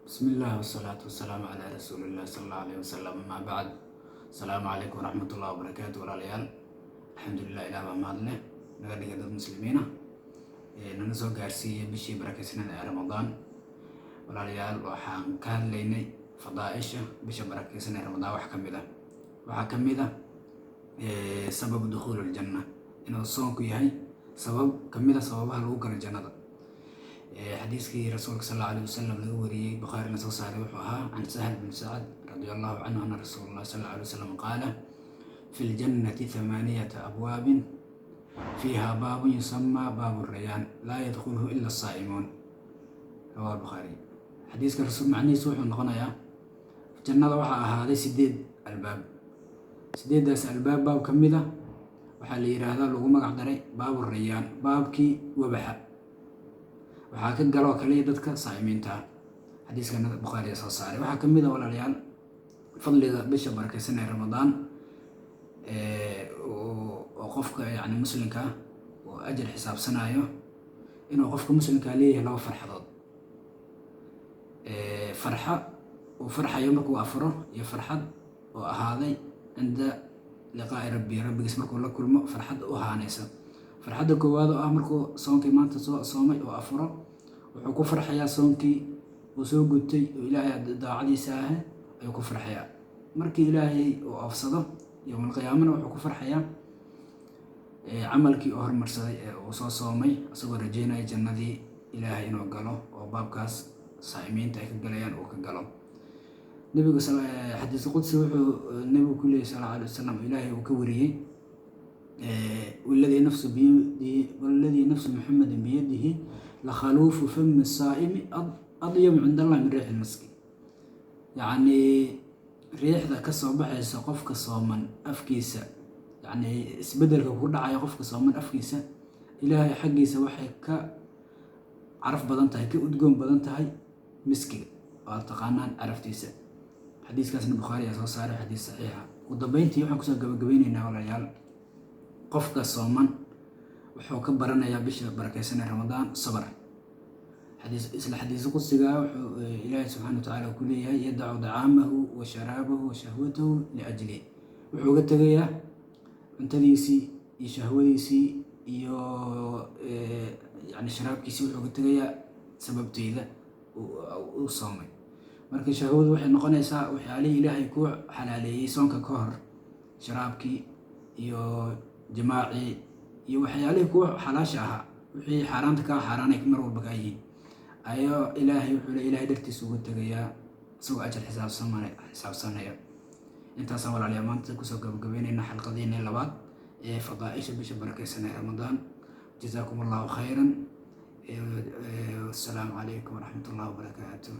بسم الله والصلاة والسلام على رسول الله صلى الله عليه وسلم، أما بعد، السلام عليكم ورحمة الله وبركاته. Walaalayaal, alxamdulilah, Ilaah baa mahad leh naga dhigay dad Muslimiin ah ee nana soo gaarsiiyey bishii barakeysnayd ee Ramadaan. Walaalayaal, waxaan ka hadlaynay fadaaisha bisha barakeysan ee Ramadaan. Wax ka mid ah waxaa ka mid ah sababu dukhuul aljanna, inuu soonku yahay sabab ka mid ah sababaha lagu galo jannada. Xadiiskii Rasuulka sal Allahu alayhi wasalam laga wariyey, Bukhaarina soo saaray, wuxuu ahaa: can Sahl bin Sacad radia Allahu canhu ana rasuul Allah sal Allahu alayhi wasalam qaala: fi ljannati thamaaniyata abwaabin, fiiha baabun yusamaa baabu Rayaan, laa yadkhuluhu ila asaa'imuun. Rawahu Bukhaari. Xadiiska rasuul macnihiisu wuxuu noqonayaa: jannada waxaa ahaaday sideed albaab. Sideeddaas albaab, baab ka mid ah waxaa la yidhaahdaa, lagu magac daray Baabu Rayaan, baabkii wabaxa. Waxaa ka galoo kaliya dadka saa'imiinta ah. Xadiiskana Bukhaari soo saaray. Waxaa ka mid ah, walaalayaal, fadliga bisha barakeysan ee Ramadaan oo qofka yani Muslimka ah oo ajar xisaabsanayo, inuu qofka Muslimkaa leeyahay laba farxadood: farxa uu farxayo markuu afuro iyo farxad oo ahaaday cinda liqaa'i rabbi, Rabbigiis markuu la kulmo farxad u ahaanaysa. Farxadda koowaad oo ah markuu soonkii maanta soo soomay oo afuro, wuxuu ku farxayaa soonkii uu soo gutay oo Ilaahay daacadiisa ah ayuu ku farxayaa. Markii Ilaahay uu oofsado yowmalqiyaamana, wuxuu ku farxayaa camalkii uu hormarsaday ee uu soo soomay, isagoo rajeynaya jannadii Ilaahay inuu galo oo baabkaas saa'imiinta ay ka galayaan uu ka galo. Nabigu xadiis qudsi wuxuu Nabigu ku leeyay sal Allahu alayhi wasalam, Ilaahay uu ka wariyey: waladii nafsu biyadihi, waladii nafsu Muxamedin biyadihi, lakhaluufu fami saa'imi adyabu cinda Allah min riixi lmiski. Yacni riixda ka soo baxaysa qofka sooman afkiisa, yacni isbedelka ku dhacaya qofka sooman afkiisa, Ilaahay xaggiisa waxay ka caraf badan tahay, ka udgoon badan tahay miskiga oo aad taqaanaan caraftiisa. Xadiiskaasna Bukhaari ayaa soo saaray, xadiis saxiixa. Ugu dambeyntii, waxaan kusoo gabagabeyneynaa, walaalayaal, qofka sooman wuxuu ka baranayaa bisha barakeysan ee Ramadaan sabr. Xadiis, isla xadiis qudsiga, wuxuu Ilaahay subxaana watacaala ku leeyahay: yadacu dacaamahu wa sharaabahu wa shahwatahu liajli. Wuxuu uga tegayaa cuntadiisii iyo shahwadiisii iyo yani sharaabkiisii, wuxuu uga tegayaa sababteyda uu soomay. Marka shahwadu waxay noqonaysaa waxyaalihii Ilaahay kuu xalaaleeyey soonka ka hor, sharaabkii iyo jimaacii iyo waxyaalihii kuwa xalaasha ahaa. Wixii xaaraanta kaa xaaraanay mar walba kaa yihiin ayaa Ilaahay wuxuu le Ilaahay dartiisa uga tegayaa, isagoo ajar xisaabsanaya. Intaasaan, walaalayaal, maanta kusoo gabagabeynayna xalqadiinii labaad ee fadaaisha bisha barakeysan ee Ramadaan. Jazaakum Allahu khayran. Wassalaamu calaykum waraxmat Ullahi wabarakaatu.